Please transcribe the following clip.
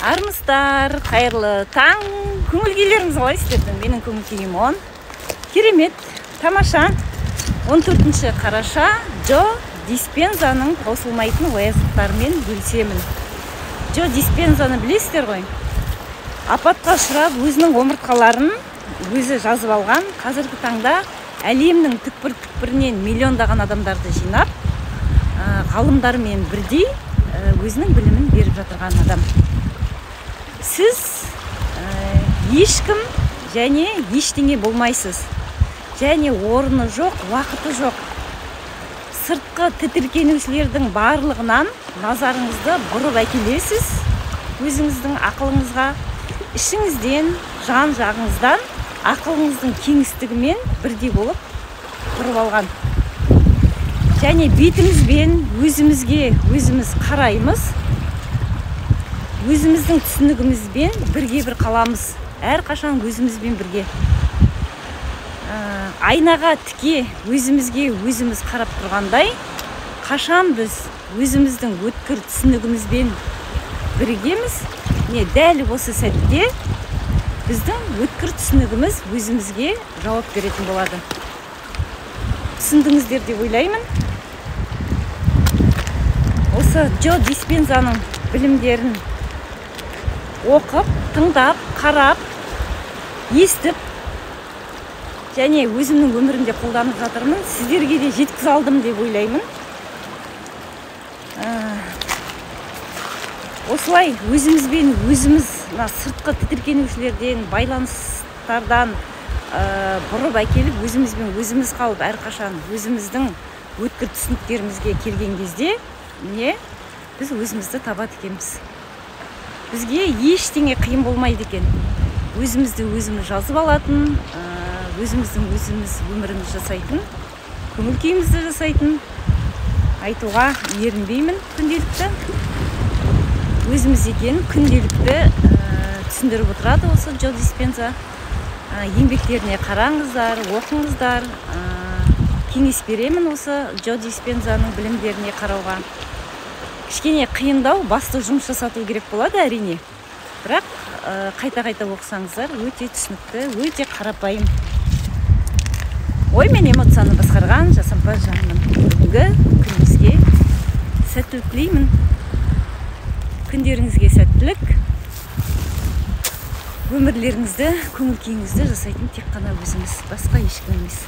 Армысыздар, қайырлы таң. Көңіл күйлеріңіз қалай сіздердің? Менің көңіл күйім он. Керемет, тамаша. 14 қараша Джо Диспензаның таусылмайтын ояздықтарымен бөлісемін. Джо Диспензаны білесіздер ғой? Апатқа ұшырап, өзінің омыртқаларын өзі жазып алған. Қазіргі таңда әлемнің түкпір-түкпірінен миллиондаған адамдарды жинап, ғалымдармен бірдей өзінің білімін беріп жатырған адам. Сіз ешкім және ештеңе болмайсыз. Және орны жоқ, уақыты жоқ. Сыртқы тітіркенушілердің барлығынан назарыңызды бұрып әкелесіз өзіңіздің ақылыңызға, ішіңізден, жан жағыңыздан ақылыңыздың кеңістігімен бірдей болып тұрып алған. Және бетімізбен өзімізге өзіміз қараймыз, өзіміздің түсінігімізбен бірге бір қаламыз, әрқашан өзімізбен бірге. Айнаға тіке өзімізге өзіміз қарап тұрғандай, қашан біз өзіміздің өткір түсінігімізбен біргеміз, не дәл осы сәтте біздің өткір түсінігіміз өзімізге жауап беретін болады. Түсіндіңіздер деп ойлаймын. Осы Джо Диспензаның білімдерін оқып, тыңдап, қарап, естіп және өзімнің өмірімде қолданып жатырмын. Сіздерге де жеткізе алдым деп ойлаймын. Осылай өзімізбен өзіміз мына сыртқы тітіркенушілерден, байланыстардан бұрып әкеліп, өзімізбен өзіміз қалып, әрқашан өзіміздің өткір түсініктерімізге келген кезде міне біз өзімізді табады екенбіз. Бізге ештеңе қиын болмайды екен. Өзімізді өзіміз жазып алатын, өзіміздің өзіміз өмірімізді жасайтын, көңіл күйімізді жасайтын, айтуға ерінбеймін күнделікті. Өзіміз екен күнделікті түсіндіріп отырады осы Джо Диспенза. Еңбектеріне қараңыздар, оқыңыздар. Кеңес беремін осы Джо Диспензаның білімдеріне қарауға. Кішкене қиындау, басты жұмыс жасату керек болады әрине. Бірақ қайта-қайта оқысаңыздар өте түсінікті, өте қарапайым. Ой мен эмоцияны басқарған жасампаз жанмын. Бүгінгі күнімізге сәттілік тілеймін. Күндеріңізге сәттілік. Өмірлеріңізді, көңіл күйіңізді жасайтын тек қана өзіңіз, басқа ешкім емес.